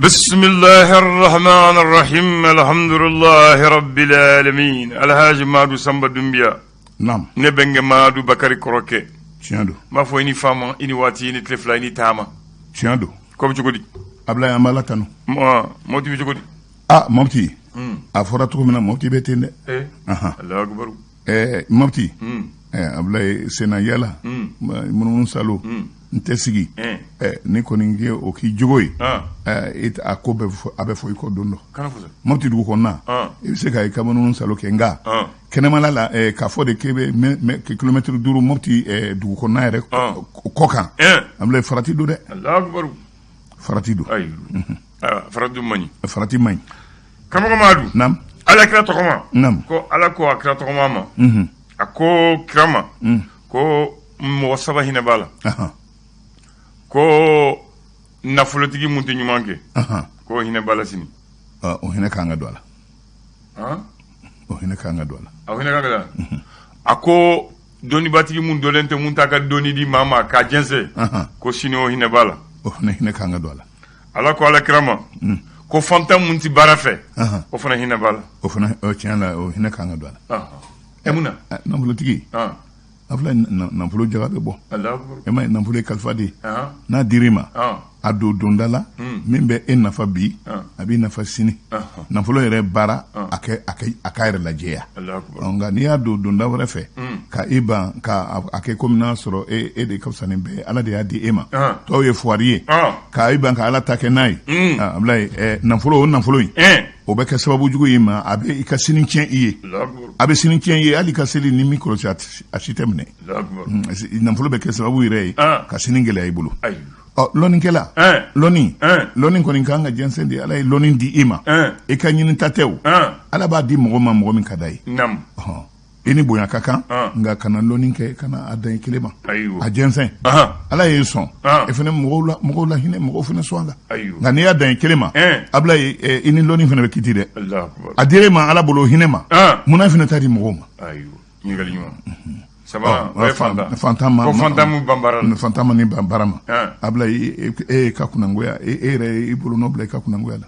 Bisimilahi rahmani rahim alhamdulilahi rabbil alamin Alhaji Madu Sanba Dunbiya Naam. Ne bɛnkɛ Madu Bakari kɔrɔkɛ. Tiɲɛ don. N b'a fɔ i ni fama, i ni waati, i ni tile fila, i ni taama. Tiɲɛ don. Ko bɛ cogo di? Abulayi, an b'Ala tanu. Mɔti bɛ cogo di? Ah Mɔti. A fɔra cogo min na, Mɔti bɛ ten dɛ. Eh. Ahan. Alahu akibaru. Mɔti. Abulayi, senna yala. Munumunu salo. N tɛ sigi. Ni kɔni ye o k'i jogo ye. A ko bɛ fɔ, a bɛ fɔ i kɔ don dɔ. Kana fɔ sa. Mɔti dugu kɔnɔna. I bɛ se ka i ka munumunu salo kɛ, nka kɛnɛmala la, k'a fɔ de k'e bɛ kilomɛtiri 5 Mɔti dugu kɔnɔna yɛrɛ kɔ kan. Abulayi, farati don dɛ. Alahu akibaru. Farati don. Ayi. Farati man ɲi. Farati man ɲi. Karamɔgɔ Madu. Naam. Ala kira tɔgɔma. Naam. Ko Ala ko a kira tɔgɔma ma. A ko kira ma. Ko mɔgɔ saba hinɛ b'a la. Ko nafolotigi mun tɛ ɲuman kɛ. Ko hinɛ b'a la sini. O hinɛ kan ka don a la. O hinɛ kan ka don a la. O hinɛ kan ka don a la. A ko dɔnnibatigi mun dɔlen tɛ, mun t'a ka dɔnni di maa ma k'a jɛnsɛn. Ko sini o hinɛ b'a la. O fana hinɛ kan ka don a la. Ala ko ala kira ma ko fantan mun ti baara fɛ, o fana hinɛ b'a la. O fana, tiɲɛ la, o hinɛ kan ka don a la. E mun na? Nafolotigi, a filɛ, nafolo jaga bɛ bɔ. E ma ye, nafolo ye kalifa de ye. N'a dir'i ma, a don donda la min bɛ e nafa bi, a b'i nafa sini. Nafolo yɛrɛ baara a kɛ a k'a yɛrɛ lajɛya. Nka n'i y'a don donda wɛrɛ fɛ ka i ban ka a kɛ komi n'a sɔrɔ e de ka fisa ni bɛɛ ye, Ala de y'a di e ma, tɔw ye fuwari ye, ka i ban ka Ala ta kɛ n'a ye, Abulayi, nafolo, o nafolo in, o bɛ kɛ sababu jugu ye ma. A bɛ i ka sini tiɲɛ i ye, a bɛ sini tiɲɛ i ye. Hali ka seli ni min kɔlɔsi, a si tɛ minɛ. Nafolo bɛ kɛ sababu yɛrɛ ye ka sini gɛlɛya i bolo. Ɔ, lɔnnikɛla, lɔnni kɔni kan ka jɛnsɛn de. Ala ye lɔnni di i ma, i ka ɲinita tɛ o. Ala b'a di mɔgɔ ma, mɔgɔ min ka d'a ye. I ni bonya ka kan, nka kana lɔnni kɛ kana a dan i kelen ma, a jɛnsɛn. Ala y'i sɔn, e fana mɔgɔw la hinɛ, mɔgɔw fana sɔn a la. Nka n'i y'a dan i kelen ma, Abulayi, i ni lɔnni fana bɛ kiti dɛ. A dira e ma Ala bolo hinɛ ma, munna e fana t'a di mɔgɔw ma? Fantan ma ni ban baara ma, Abulayi, e ka kunangoya, e yɛrɛ i bolo nɔ bila i ka kunangoya la.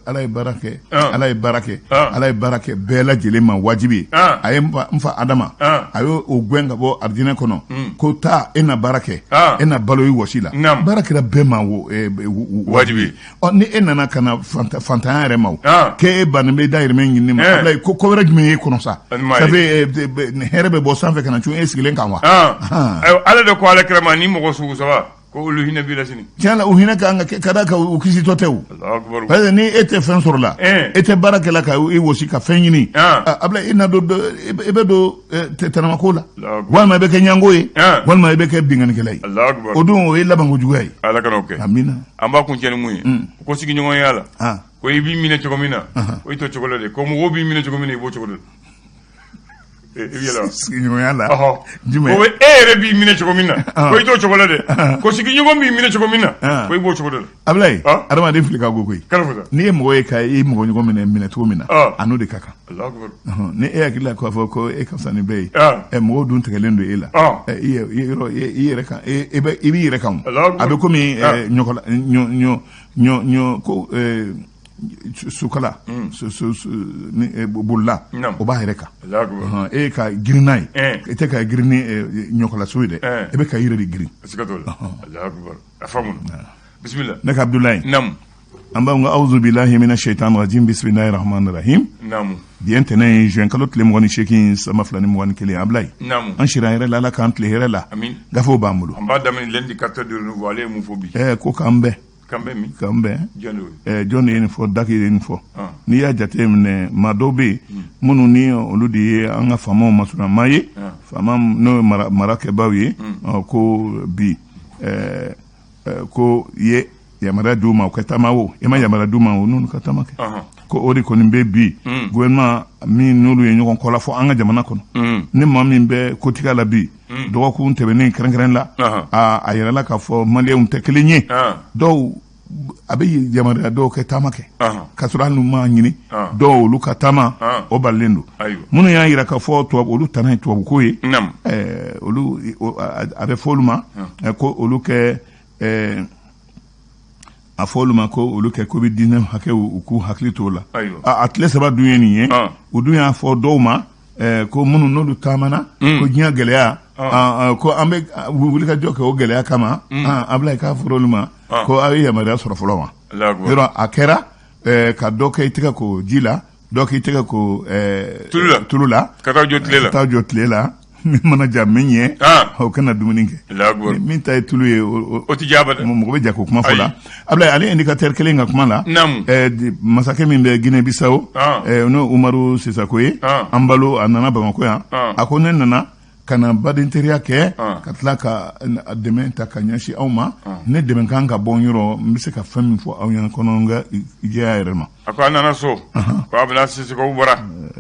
Ala ye baara kɛ, Ala ye baara kɛ, Ala ye baara kɛ bɛɛ lajɛlen ma wajibi ye. A ye n fa Adama, a y'o gɛn ka bɔ arijinɛ kɔnɔ ko taa, e na baara kɛ, e na balo i wɔsi la. Baara kɛra bɛɛ ma wajibi ye. Ɔ, ni e nana ka na fantanya yɛrɛ ma, o k'e bannen bɛ dayirimɛ ɲini ma, Abulayi, ko ko wɛrɛ jumɛn y'e kɔnɔ sa? Ça fait hɛrɛ bɛ bɔ sanfɛ ka na cun e sigilen kan wa? Ayiwa, Ala de ko ala kira ma, ni mɔgɔ sugu saba ko olu hinɛ b'i la sini. Tiɲɛ la, u hinɛ kan ka kɛ, ka d'a kan u kisitɔ tɛ o. Parce que ni e tɛ fɛn sɔrɔ la, e tɛ baara kɛ la ka i wɔsi ka fɛn ɲini, Abulayi, e na don, i bɛ don tɛnɛmako la, walima i bɛ kɛ ɲango ye, walima i bɛ kɛ binkannikɛla ye. O dun, o ye labanko juguya ye. Ala kana o kɛ. Amina. An b'a kuncɛ ni mun ye? Ko sigiɲɔgɔnya la, ko i b'i minɛ cogo min na, o i to cogo la de. Ko mɔgɔw b'i minɛ cogo min na, i b'o cogo de la. I bɛ yɛlɛ wa? Sigiɲɔgɔnya la. Jumɛn? Ko e yɛrɛ b'i minɛ cogo min na, ko i t'o cogo la dɛ. Ko sigiɲɔgɔn b'i minɛ cogo min na, ko i b'o cogo de la. Abulayi, adamaden fili ka go koyi. N'i ye mɔgɔ ye ka i mɔgɔ ɲɔgɔn minɛ cogo min na, a n'o de ka kan. Ni e hakili la k'a fɔ ko e ka fisa ni bɛɛ ye, mɔgɔw dun tigɛlen don e la, i yɛrɛ kan, i b'i yɛrɛ kan. A bɛ komi ɲɔ ɲɔ ɲɔ ɲɔ ko sukala bolila, o b'a yɛrɛ kan. E ka girin n'a ye, e tɛ ka girin ni ɲɔkalaso ye dɛ, e bɛ ka i yɛrɛ de girin. Bisimila. Ne ka Abudulayi, an b'an ka awuzu bilahi mina shaitan rajim, bisimilahi rahman rahim. Bi ye ntɛnɛn ye, juin kalo tile 28, san 2021. Abulayi, an sira hɛrɛ la, Ala k'an tile hɛrɛ la. Gafew b'an bolo. An b'a daminɛ lundi 4 de renouveau, ale ye mun fɔ bi? Ko k'an bɛn. K'an bɛn min? K'an bɛn. Jɔn de ye nin fɔ? Daki de ye nin fɔ. N'i y'a jate minɛ, maa dɔw bɛ yen minnu ni olu de ye an ka faamaw masurunya maa ye, faama n'o ye marakɛbaaw ye, ko bi ko i ye yamaruya d'u ma u ka taama o, i ma yamaruya d'u ma o, n'olu ka taama kɛ, ko o de kɔni bɛ bi gouvernement min n'olu ye ɲɔgɔn kɔ la fɔ an ka jamana kɔnɔ. Ni maa min bɛ kotigiya la bi, dɔgɔkun tɛmɛnen kɛrɛnkɛrɛn la, a yirala k'a fɔ maliyɛnw tɛ kelen ye. Dɔw a bɛ yamaruya dɔw kɛ taama kɛ k'a sɔrɔ hali n'u m'a ɲini, dɔw olu ka taama o balilen don. Minnu y'a jira k'a fɔ tubabu, olu tana ye tubabuko ye, olu a bɛ fɔ olu ma ko olu kɛ A fɔ olu ma ko olu kɛ covid 19 hakɛw u k'u hakili t'o la. A tile 3 dun ye nin ye. U dun y'a fɔ dɔw ma ko minnu n'olu taamana ko diɲɛ gɛlɛya, ko an bɛ wulikajɔ kɛ o gɛlɛya kama. Abulayi, k'a fɔra olu ma ko aw ye yamaruya sɔrɔ fɔlɔ wa? Yɔrɔ a kɛra ka dɔ kɛ i tɛgɛ ko ji la, dɔ k'i tɛgɛ ko tulu la, ka taa jɔ tile la, ka taa jɔ tile la. Min mana ja min ɲɛ, o kana dumuni kɛ. Min ta ye tulu ye, o tɛ ja. Mɔgɔ bɛ ja ko kuma fɔ la. Abulayi, ale indicateur kelen ka kuma la, masakɛ min bɛ Guinée Bissau, n'o Umaru Sisako ye, Embalo, a nana Bamakɔ yan. A ko ne nana ka na baden teriya kɛ, ka tila ka dɛmɛ ta ka ɲɛsin aw ma. Ne dɛmɛ kan ka bɔ n yɔrɔ, n bɛ se ka fɛn min fɔ aw ɲɛna kɔnɔ, n ka jɛya yɛrɛ ma. A ko a nana so ko a bɛna Sisoko bɔra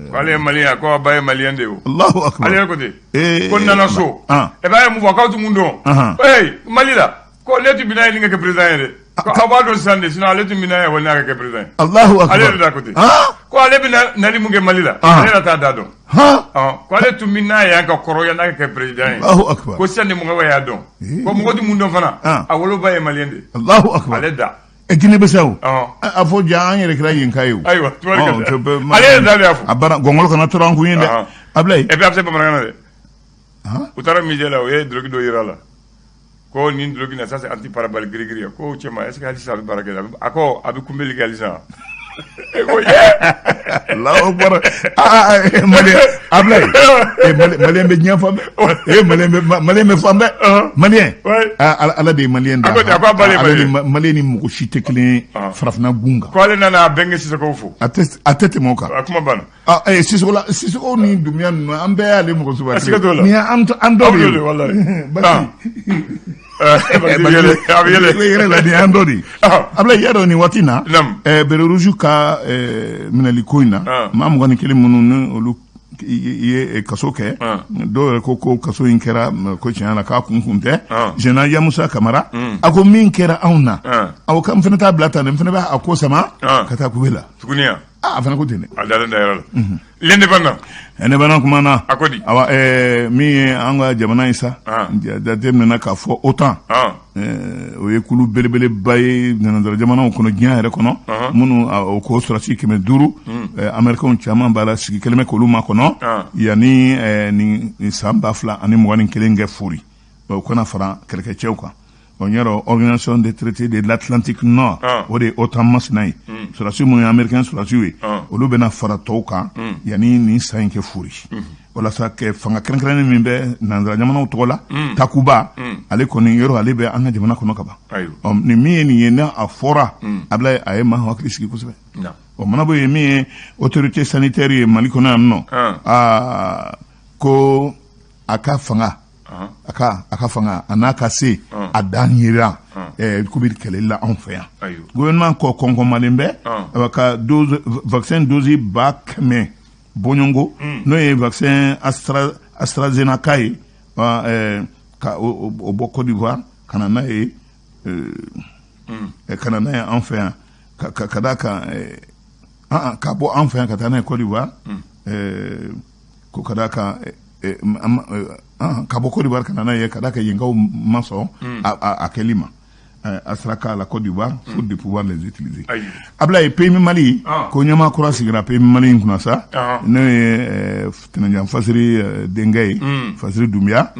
ko ale ye malien, ko a ba ye malien de ye. O Allahu akbar. Ale yɛrɛ ko ten ko n nana so e b'a ye mun fɔ k'aw tɛ mun dɔn. Ee, Mali la ko ne tun bɛna ye nin ka kɛ président ye dɛ, ko aw b'a dɔn sisan de, sinon ale tun bɛna ye wa n'a ka kɛ président ye. Allahu akbar. Ale yɛrɛ da ko ten ko ale bɛna nali mun kɛ Mali la, ale yɛrɛ t'a da dɔn. Ko ale tun bɛ n'a yan ka kɔrɔ yan n'a ka kɛ président ye. Allahu akbar. Ko sisan de mɔgɔw y'a dɔn ko mɔgɔ tɛ mun dɔn fana, a woloba ye malien de ye. Allahu akbar. Ale da. Guinée Bissau, a fɔ ja an yɛrɛ kɛra yen ka ye o. Ayiwa, ale yɛrɛ da de y'a fɔ. A bara gɔngɔlɔ kana tɔrɔ an kun ye dɛ, Abulayi. Et puis a bɛ se bamanankan na dɛ. U taara musée la, u ye duloki dɔ yira a la ko nin duloki na, ça c'est anti pare-balles gris-gris. Ko cɛ ma, est ce que hali sisan a bɛ baara kɛ? A ko a bɛ kunbɛli kɛ hali sisan. E ko ye. Allahu akbar. Aa, malien, Abulayi, malien bɛ diɲɛ fan bɛɛ. Malien bɛ, malien bɛ fan bɛɛ, malien. Ala de ye malien da. A ko a ba ye malien ni mɔgɔ si tɛ kelen ye farafinna gun kan. Ko ale nana a bɛnkɛ Sisoko fo. A tɛ tɛmɛ o kan. A kuma banna. Sisoko la, Sisoko ni Dunbiya ninnu, an bɛɛ y'ale mɔgɔ sugu. Siga t'o la. Nin y'an dɔ de ye. Walayi. Basi. A bɛ yɛlɛ. Yɛrɛ la, nin y'an dɔ de ye. Abulayi, y'a dɔn nin waati in na, béret rouge ka minɛli ko in na, maa 21 minnu ni olu ye kaso kɛ, dɔw yɛrɛ ko kaso in kɛra ko tiɲɛ la k'a kun tɛ. Général Yamusa Kamara, a ko min kɛra anw na, aw ka n fana t'a bila tan dɛ, n fana b'a ko sama ka taa kube la. Tuguni yan. A fana ko ten dɛ. A dalen da yɔrɔ la. L'Indépendant. Indépendant kuma na. A ko di? Awa, min ye an ka jamana ye sa, jateminɛna k'a fɔ OTAN, o ye kulu belebeleba ye nanzara jamanaw kɔnɔ, diɲɛ yɛrɛ kɔnɔ, minnu o ko sɔrɔdasi 500, Américains caman b'a la, sigi kɛlen bɛ k'olu makɔnɔ yanni nin san 2021 kɛ fori, o kana fara kɛlɛkɛcɛw kan. O yɔrɔ Organisation des traités de l'Atlantique Nord, o de ye OTAN masina ye. Sɔrɔdasi minnu ye américain sɔrɔdasiw ye, olu bɛna fara tɔw kan yanni nin san in kɛ fori, walasa kɛ fanga kɛrɛnkɛrɛnnen min bɛ nanzara jamanaw tɔgɔ la, Takuba, ale kɔni yɔrɔ ale bɛ an ka jamana kɔnɔ ka ban. Nin min ye nin ye, n'a a fɔra, Abulayi, a ye maa hakili sigi kosɛbɛ. O mana bɔ yen, min ye autorité sanitaire ye Mali kɔnɔ yan nɔ, aa, ko a ka fanga, a ka fanga a n'a ka se a dan yira Covid kɛlɛli la anw fɛ yan. Gouvernement kɔ kɔnkɔnmalen bɛ ka dose vaccin dose 100 000 bɔɲɔgɔnko, n'o ye vaccin AstraZeneca ye, ka o bɔ Côte d'Ivoire ka na n'a ye, ka na n'a ye an fɛ yan, ka d'a kan ka bɔ an fɛ yan ka taa n'a ye Côte d'Ivoire, ko ka d'a kan ka bɔ Côte d'Ivoire ka na n'a ye, ka d'a kan yenkaw ma sɔn a kɛli ma. Astra la Côte d'Ivoire, faute de pouvoir les utiliser. Ablaye, PMU Mali, ko ɲɛmaa kura sigira PMU Mali in kunna sa, n'o ye Tɛnɛjan Fasiri denkɛ ye, Fasiri Dunbiya.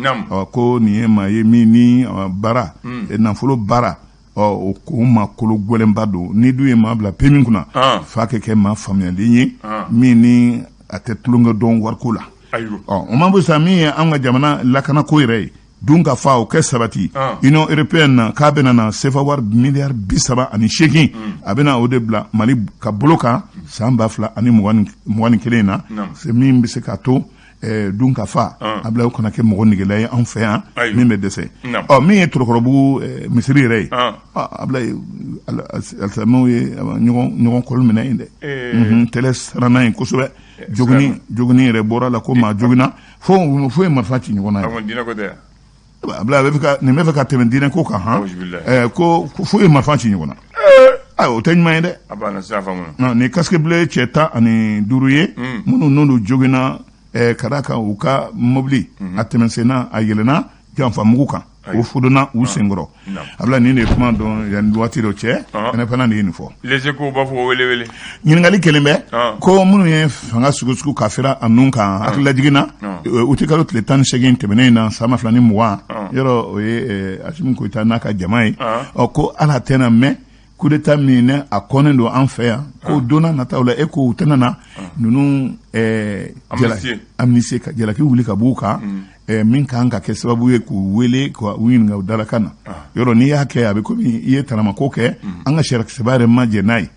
Ko nin ye maa ye min ni baara, nafolo baara, o ko ma kolo gɛlɛnba don. Ni dun ye maa bila PMU kunna, f'a kɛ kɛ maa faamuyalen ye min ni a tɛ tulonkɛ dɔn wariko la. Ɔ, o ma bɔ sa, min ye an ka jamana lakanako yɛrɛ ye, dun ka fa o kɛ sabati, Union européenne na k'a bɛna na CFA wari miliyari 38, a bɛna o de bila Mali ka bolo kan san 2021 na, min bɛ se k'a to dun ka fa a bila o kana kɛ mɔgɔ negela ye anw fɛ yan min bɛ dɛsɛ. Ɔ, min ye Torokɔrɔbugu misiri yɛrɛ ye, Abulayi, alisilamɛw ye ɲɔgɔn kɔli minɛ yen dɛ. Tɛlɛ siranna yen kosɛbɛ, jogini yɛrɛ bɔra la ko maa joginna fo ye marifa ci ɲɔgɔn na ye. Abulayi, a bɛ nin bɛ fɛ ka tɛmɛ diinɛ ko kan han, ko fo ye marifa ci ɲɔgɔn na. Ayi, o tɛ ɲuman ye dɛ. Nin casque bleu cɛ 15 ye minnu n'olu joginna ka d'a kan u ka mobili a tɛmɛsenna a yɛlɛnna janfamugu kan. O fudonna u senkɔrɔ. Ablaye, nin de ye kuma dɔn yanni waati dɔ cɛ. Indépendant de ye nin fɔ. Les Échos b'a fɔ wele wele. Ɲininkali kelen bɛ ko minnu ye fanga sugusugu ka fira a nun kan, hakililajigin na, utikalo tile 18 tɛmɛnen in na san 2020, yɔrɔ o ye Asimi Goyita n'a ka jama ye. Ɔ, ko ala tɛna mɛn coup d'état min ne a kɔnnen don an fɛ yan, ko don n'a nataw la e ko u tɛna na ninnu amnistie ka jalaki wuli ka b'u kan, min kan ka kɛ sababu ye k'u wele k'u ɲininka u dalakan na. Yɔrɔ n'i y'a kɛ, a bɛ komi i ye tanamako kɛ. An ka sariyakisɛba yɛrɛ ma jɛn n'a ye.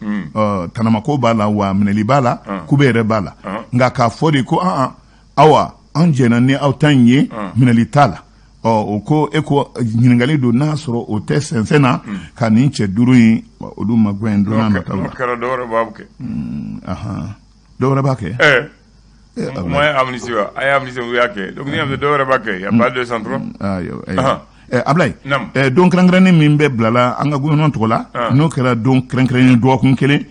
Tanamako b'a la, wa minɛli b'a la, kube yɛrɛ b'a la. Nka k'a fɔ de ko an awa an jɛnna ni aw ta in ye, minɛli t'a la. Ɔ, o ko e ko ɲininkali don n'a sɔrɔ o tɛ sɛnsɛn na ka nin cɛ duuru in olu ma gɛn don n'a nataw la. Kɛra dɔw wɛrɛ b'a kɛ. Dɔw wɛrɛ b'a kɛ. Kuma ye amnistie wa, a ye amnistie, u y'a kɛ, donc ni y'a dɔw wɛrɛ b'a kɛ, y a pas 203. Ablaye, don kɛrɛnkɛrɛnnen min bɛ bilala an ka gouvernement tɔgɔ la, n'o kɛra don kɛrɛnkɛrɛnnen dɔgɔkun kelen,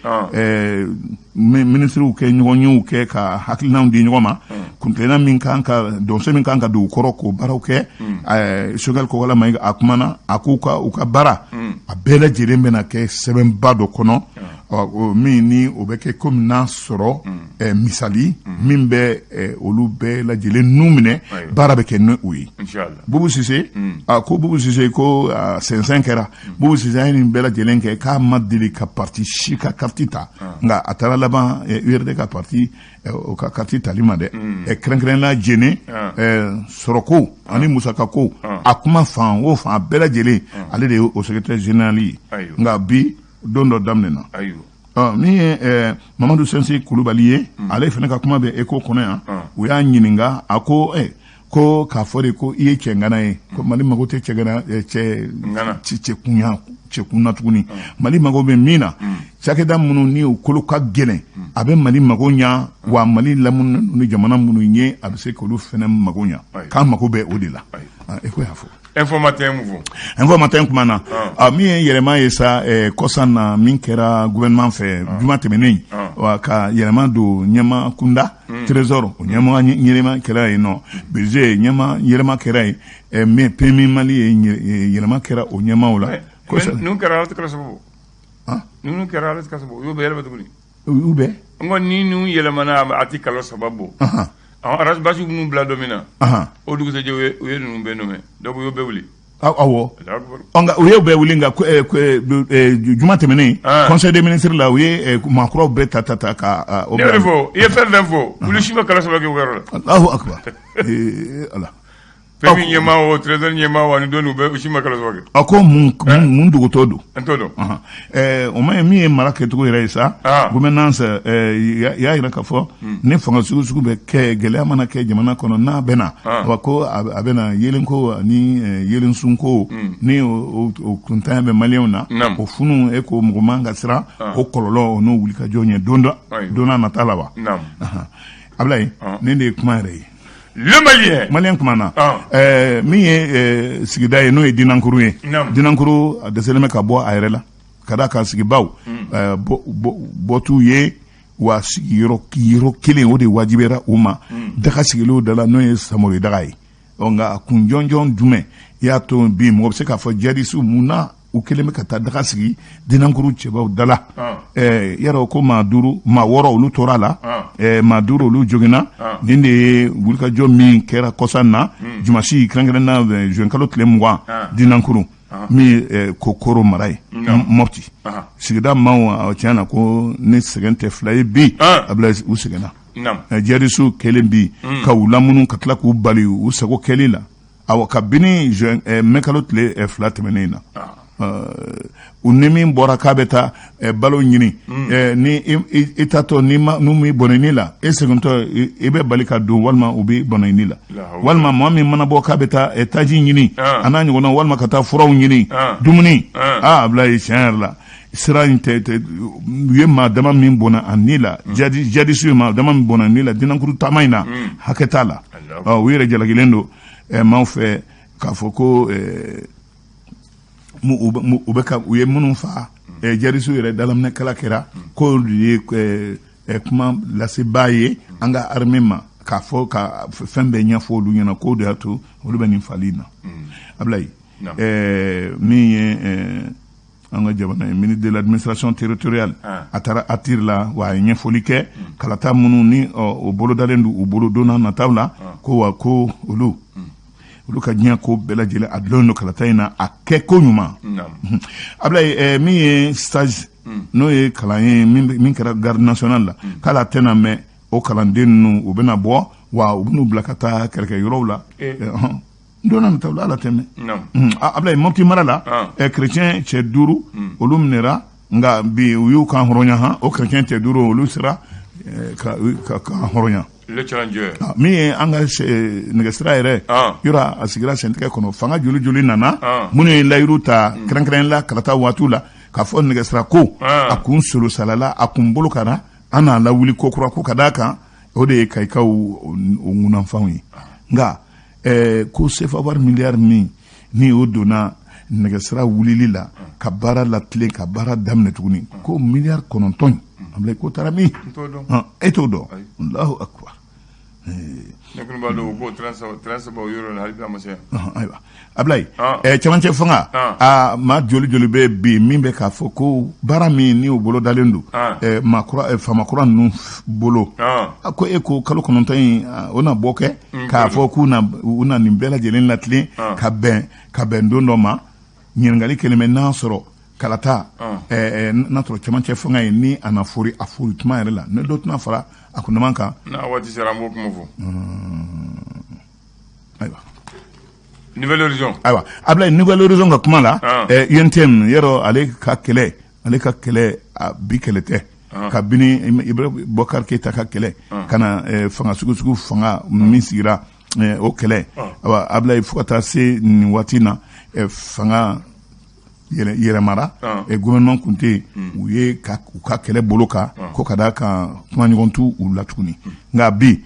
minisiriw kɛ ɲɔgɔnyew kɛ ka hakilinaw di ɲɔgɔn ma, kuntilenna min kan ka dɔnso min kan ka don u kɔrɔ k'o baaraw kɛ. Choguel Kokala Mayiga, a kumana, a k'u ka u ka baara a bɛɛ lajɛlen bɛna kɛ sɛbɛnba dɔ kɔnɔ min ni o bɛ kɛ komi n'a sɔrɔ misali min bɛ olu bɛɛ lajɛlen nun minɛ, baara bɛ kɛ ni o ye. Bubu Sise, a ko Bubu Sise ko sɛnsɛn kɛra. Bubu Sise ye nin bɛɛ lajɛlen kɛ k'a ma deli ka parti si ka carte ta, nka a taara laban URD ka parti o ka carte tali ma dɛ. Kɛrɛnkɛrɛnnenya Jene sɔrɔko ani musakako, a kuma fan o fan, a bɛɛ lajɛlen ale de ye o secrétaire général ye. Nka bi don dɔ daminɛna. Min ye Mamadu Sɛnsi Kulubali ye, ale fana ka kuma bɛ Écho kɔnɔ yan. U y'a ɲininka, a ko ko k'a fɔ de ko i ye cɛŋana ye, ko Mali mago tɛ cɛŋana cɛ cɛkunya cɛkun na tuguni. Mali mago bɛ min na, cakɛda minnu ni u kolo ka gɛlɛn, a bɛ Mali mago ɲa, wa Mali lamini ni jamana minnu ye, a bɛ se k'olu fana mago ɲa, k'an mago bɛ o de la. Écho y'a fɔ. Info Matin mun fɔ? Info Matin kuma na, min ye yɛlɛma ye sa kɔsan na min kɛra gouvernement fɛ juma tɛmɛnen, wa ka yɛlɛma don ɲɛma kunda, trésor o ɲɛma yɛlɛma kɛra yen nɔ, budget ɲɛma yɛlɛma kɛra yen, mais PMU Mali ye yɛlɛma kɛra o ɲɛmaw la. Ninnu kɛra ala tɛ kala sababu. Ninnu kɛra ala tɛ kala sababu, u y'o bɛɛ yɛlɛma tuguni. U bɛɛ. N ko ni ninnu yɛlɛmana, a tɛ kalo saba bɔ. Ras Bath minnu bila don min na, o dugusɛjɛ u ye ninnu bɛɛ nommé, donc u y'o bɛɛ wuli. Awɔ, nka u y'o bɛɛ wuli, nka juma tɛmɛnen, conseil des ministres la, u ye maakuraw bɛɛ ta ta ta ka o. Ne y'o de fɔ, i ye fɛn fɛn fɔ, olu si ma kalo saba kɛ u ka yɔrɔ la. Alahu akibar, Ala. Fɛn min ɲɛmaa o, trésor ɲɛmaa o, ani don u bɛɛ, u si ma kalo saba kɛ. A ko mun mun dugutɔ don? N t'o dɔn. O ma ye min ye mara kɛcogo yɛrɛ ye sa, gouvernance y'a yira k'a fɔ ni fanga sugu sugu bɛ kɛ, gɛlɛya mana kɛ jamana kɔnɔ, n'a bɛ na wa ko a bɛ na yeelenko ani yeelensunko ni o kuntanya bɛ maliyɛnw na, o funu e ko mɔgɔ man ka siran o kɔlɔlɔ o n'o wulikajɔ ɲɛ don dɔ don n'a nata la wa. Ablaye, nin de ye kuma yɛrɛ ye. Le Malien. Malien kuma na. Min ye sigida ye, n'o ye Dinankuru ye. Dinankuru a dɛsɛlen bɛ ka bɔ a yɛrɛ la ka d'a kan sigibaw bɔ t'u ye, wa sigiyɔrɔ yɔrɔ kelen o de wajibiyara u ma, daga sigilenw da la, n'o ye Samori daga ye. Ɔ, nka a kun jɔnjɔn jumɛn i y'a to bi mɔgɔ bɛ se k'a fɔ jihadisiw mun na u kɛlen bɛ ka taa daga sigi Dinankuru cɛbaw da la? Yarɔ ko maa duuru, maa wɔɔrɔ olu tora a la, maa duuru olu joginna. Nin de ye wulikajɔ min kɛra kɔsa na jumasi kɛrɛnkɛrɛn na juin kalo tile 20, Dinankuru min ye Kokoro mara ye, Mɔpti sigida maaw. Tiɲɛ na ko ni sɛgɛn tɛ fila ye bi, a bila u sɛgɛnna jihadisiw kɛlen bi ka u lamunu ka tila k'u bali u sago kɛli la. Awɔ, kabini mai kalo tile 2 tɛmɛnen na, u ni min bɔra k'a bɛ taa balo ɲini, ni i taatɔ ni n'u m'i bɔnɛ ni la, e segintɔ i bɛ bali ka don, walima u b'i bɔnɛ ni la, walima maa min mana bɔ k'a bɛ taa taji ɲini a n'a ɲɔgɔnna, walima ka taa furaw ɲini, dumuni. Aa Abulayi, tiɲɛ yɛrɛ la, sira in tɛ u ye maa dama min bɔnɛ a ni la, jihadisiw ye maa dama min bɔnɛ a ni la Dinankuru taama in na, hakɛ t'a la. U yɛrɛ jalakilen don maaw fɛ k'a fɔ ko u bɛ ka u ye minnu fa, jihadisiw yɛrɛ dalaminɛkala kɛra k'olu ye kuma lasebaa ye an ka armée ma, k'a fɔ ka fɛn bɛɛ ɲɛfɔ olu ɲɛna, k'o de y'a to olu bɛ nin fali in na. Abulayi. Min ye an ka jamana ye, ministre de l'Administration territoriale, a taara ATIR la, wa a ye ɲɛfɔli kɛ kalata minnu ni o bolodalen don u bolo don nataw la, ko wa ko olu ka diɲɛ ko bɛɛ lajɛlen a dulon don kalata in na, a kɛ ko ɲuman. Ablaye, min ye stage, n'o ye kalan ye min kɛra Garde nationale la, k'ala tɛna mɛn, o kalanden ninnu u bɛna bɔ, wa u bɛn'u bila ka taa kɛlɛkɛ yɔrɔw la don nataw la, ala tɛ mɛn. Ablaye, Mopti mara la, chrétien cɛ 5, olu minɛra, nka bi u y'u kan hɔrɔnya. Han, o chrétien cɛ 5, olu sera ka kan hɔrɔnya. Le Challenger. Min ye an ka nɛgɛsira yɛrɛ yɔrɔ, a sigira sentigɛ kɔnɔ. Fanga joli joli nana, minnu ye layiru ta kɛrɛnkɛrɛn la kalata waatiw la, k'a fɔ nɛgɛsira ko a kun solo salala, a kun bolo ka na, an n'a lawuli ko kura, ko ka d'a kan o de ye kayikaw o ŋunanfanw ye. Nka ko sefa wari miliyari min ni o donna nɛgɛsira wulili la ka baara latilen, ka baara daminɛ tuguni, ko miliyari 9, Ablaye, ko taara min? E t'o dɔn? Allahu akbar. Ne kɔni b'a dɔn ko train saba o yɔrɔ la, hali bi a ma se. Ayiwa Ablaye, cɛmancɛ fanga, a maa joli joli bɛ bi min bɛ k'a fɔ ko baara min ni o bolo dalen don maa kura, faama kura ninnu bolo, a ko e ko kalo 9 in o na bɔ kɛ k'a fɔ k'u na u na nin bɛɛ lajɛlen latilen ka bɛn don dɔ ma. Ɲininkali kelen bɛ, n'a sɔrɔ kalata n'a sɔrɔ cɛmancɛ fanga ye ni a na fori, a fori tuma yɛrɛ la, ne dɔ tɛna fara a kunnaman kan. N'a waati sera, an b'o kuma fɔ. Ayiwa. Nouvel Horizon. Ayiwa Ablaye, Nouvel Horizon ka kuma la, UNTM yɔrɔ, ale ka kɛlɛ bi kɛlɛ tɛ. Kabini Ibrahim Boubacar Keita ka kɛlɛ ka na, fanga sugu fanga min sigira, o kɛlɛ, ayiwa Ablaye, fo ka taa se nin waati na, fanga yɛlɛmara, gouvernement kun tɛ yen, u ye ka u ka kɛlɛ bolo kan, ko ka d'a kan kumaɲɔgɔn t'u u la tuguni. Nka bi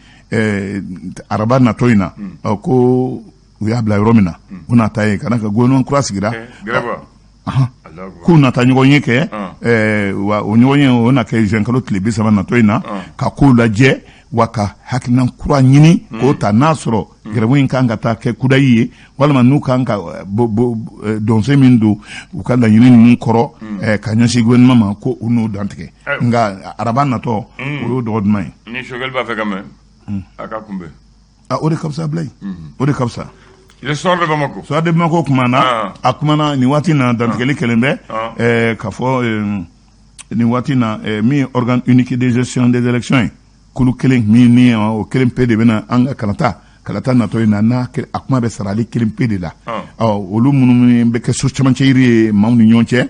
araba natɔ in na, ko u y'a bila yɔrɔ min na, u n'a ta ye ka d'a kan gouvernement kura sigira, k'u nata ɲɔgɔn ye kɛ, wa o ɲɔgɔn ye o na kɛ juin kalo tile 30 natɔ in na, ka kow lajɛ, wa ka hakilina kura ɲini k'o ta, n'a sɔrɔ grève in kan ka taa kɛ kudayi ye, walima n'u kan ka dɔnsen min don u ka laɲini ninnu kɔrɔ ka ɲɛsin gouvernement ma, ko u n'o dantigɛ. Nka araba natɔ, o y'o dɔgɔ duman ye. Ni Choguel b'a fɛ ka mɛn, a ka kunbɛn. Ah, o de ka fisa Ablaye, o de ka fisa. Le Soir de Bamako. Soir de Bamako kumana, a kumana nin waati na, dantigɛli kɛlen bɛ k'a fɔ nin waati na, min ye organe unique de gestion des élections ye, kulu kelen min ni o kelen pe de bɛna an ka kalata natɔ in na, n'a a kuma bɛ sara ale kelen pe de la. Ɔ, olu minnu bɛ kɛ so camancɛ yiri ye maaw ni ɲɔgɔn cɛ,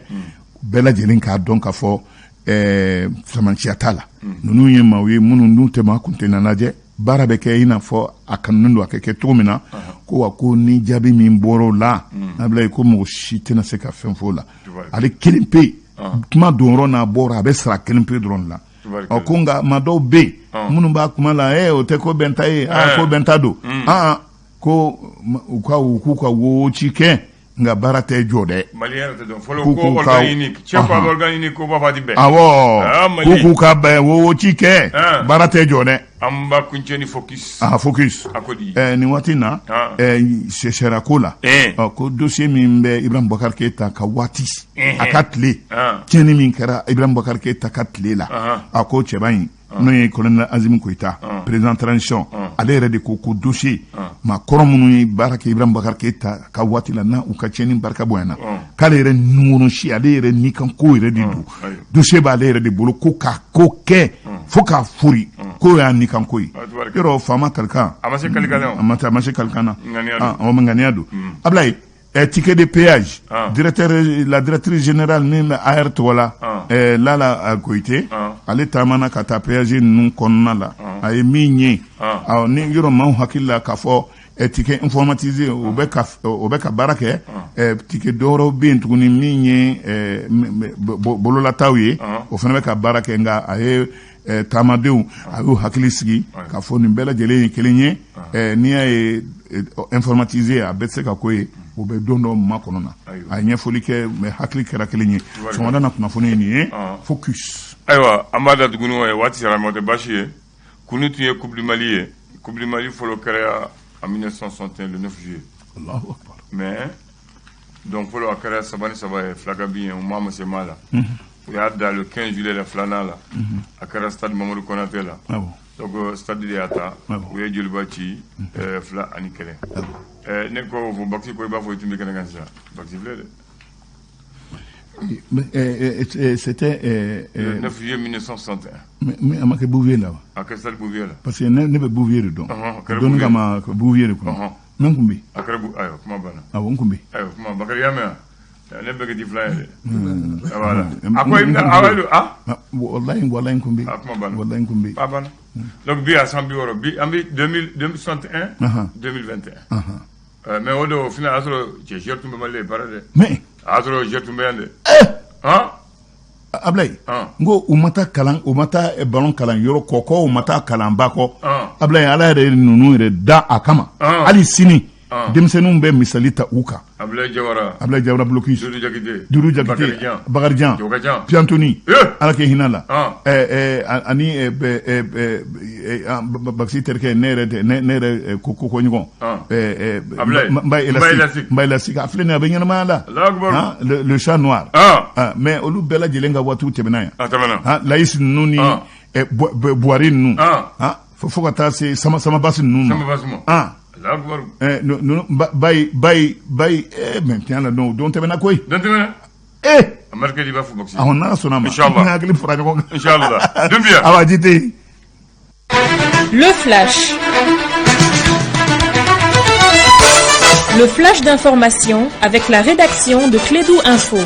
bɛɛ lajɛlen k'a dɔn k'a fɔ camancɛya t'a la. Ninnu ye maaw ye minnu n'u tɛ maa kuntenna lajɛ, baara bɛ kɛ i n'a fɔ a kanunen don a kɛ kɛ cogo min na. Ko wa ko ni jaabi min bɔra o la, Ablaye, ko mɔgɔ si tɛna se ka fɛn fɔ o la. Ale kelen pe, kuma don yɔrɔ n'a bɔra, a bɛ sara kelen pe dɔrɔn la. Ɔ, ko nka maa dɔw bɛ yen minnu b'a kuma la, o tɛ ko bɛnta ye, aa ko bɛnta don, aa ko u k'u ka wo ci kɛ, nka baara tɛ jɔ dɛ. Mali yɛrɛ tɛ dɔn fɔlɔ ko organe unique, cɛ ko a bɛ organe unique, ko b'a fɔ a ti bɛn. Awɔ, k'u k'u ka bɛn wo ci kɛ, baara tɛ jɔ dɛ. An b'a kuncɛ ni Focus. Ah, Focus. A ko di? Nin waati in na, sariya ko la, ko dossier min bɛ Ibrahim Boubacar Keita ka waati, a ka tile, tiɲɛni min kɛra Ibrahim Boubacar Keita ka tile la, a ko cɛba in, n'o ye colonel Assimi Goïta, président transition, ale yɛrɛ de ko ko dossier maa kɔrɔ minnu ye baara kɛ Ibrahim Boubacar Keita ka waati la, n'a u ka tiɲɛni barika bonyana, k'ale yɛrɛ nunkɔnɔ si, ale yɛrɛ nikan ko yɛrɛ de don, dossier b'ale yɛrɛ de bolo, ko ka ko kɛ fo k'a fori, ko y'a nikan ko ye. Yɔrɔ faama kalikan. A ma se kalikan na. A ma se kalikan na, a ma ŋaniya don. Ablaye, ticket de péage, directeur, la directrice générale min bɛ AR tɔgɔ la, Lala Goyite, ale taamana ka taa péage ninnu kɔnɔna la. A ye min ye, ni yɔrɔ maaw hakili la k'a fɔ ticket informatisé, o bɛ ka baara kɛ, ticket dɔwɛrɛw bɛ yen tuguni min ye bololataw ye, o fana bɛ ka baara kɛ. Nka a ye taamadenw, a y'u hakili sigi k'a fɔ nin bɛɛ lajɛlen ye kelen ye. N'i y'a ye informatisé, a bɛɛ tɛ se ka ko ye, o bɛ don dɔ makɔnɔ na. A ye ɲɛfɔli kɛ, mais hakili kɛra kelen ye. Sɔgɔmada na kunnafoni ye nin ye, Focus. Ayiwa, an b'a da tuguni, o waati sera, ma tɛ baasi ye. Kunu tun ye Coupe du Mali ye. Coupe du Mali fɔlɔ kɛra en 1961, le 9 juillet. Allahu akbar. Mais Donc fɔlɔ a kɛra 3-3 ye, fila ka bin ye, u ma se maa la. U y'a da le 15 juillet la filanan la. A kɛra stade Mamadu Konate la. Donc stade de y'a ta, u ye Joliba ci 2-1. Ne ko fo Bakisi ko i b'a fɔ i tun bɛ kɛnɛ kan sisan. Bakisi filɛ dɛ. C'était le 9 juillet 1961. Mais a ma kɛ Bouvier la wa? A kɛra stade Bouvier la. Parce que ne bɛ Bouvier de dɔn. Dɔnni kama Bouvier de kɔnɔ. Mais n kun bɛ. A kɛra ayiwa, kuma banna. Awɔ, n kun bɛ. Ayiwa, kuma Bakari y'a mɛn wa? Ne bɛɛ kɛ di filan ye dɛ. Voilà. A ko i bɛna ayiwa ah. Walayi, walayi, n kun bɛ. A kuma banna. Walayi, n kun bɛ. A banna. Donc bi a san 60 bi an bɛ 2061 2021. Mais o don o final a y'a sɔrɔ cɛ joueur tun bɛ Mali la baara dɛ. Mais. A y'a sɔrɔ joueur tun bɛ yan dɛ. Han. Ablaye, n ko u ma taa kalan, u ma taa ballon kalan yɔrɔ kɔ, u ma taa kalanba kɔ. Ablaye, Ala yɛrɛ ye ninnu yɛrɛ da a kama. Hali sini denmisɛnninw bɛ misali ta u kan. Ablaye Jawara. Ablaye Jawara blocus. Doudou Jakite. Doudou Jakite. Bakarijan. Piantoni. Ala k'i hinɛ la. Ani Bakisi terikɛ, ne yɛrɛ tɛ ne yɛrɛ ko ko ɲɔgɔn. Mbaye Elastique. Mbaye Elastique a filɛ nin ye, a bɛ ɲɛnamaya la. Le chat noir. Mais olu bɛɛ lajɛlen ka waatiw tɛmɛna yan. A tɛmɛna. Layisi ninnu ni Buwari ninnu. Fo ka taa se Sama Samabasi ninnu ma. Samabasi ma. Bayi bayi bayi, mais tiɲɛ la don tɛmɛna koyi. Don tɛmɛna. A marqué i b'a fɔ Bakisi. Awɔ, n'Ala sɔnna a ma. Inchallah. N hakili fara ɲɔgɔn kan. Inchallah. Dunbiya. Awa, ji tɛ yen. Le flash. Le flash d'information avec la rédaction de Klédu Info.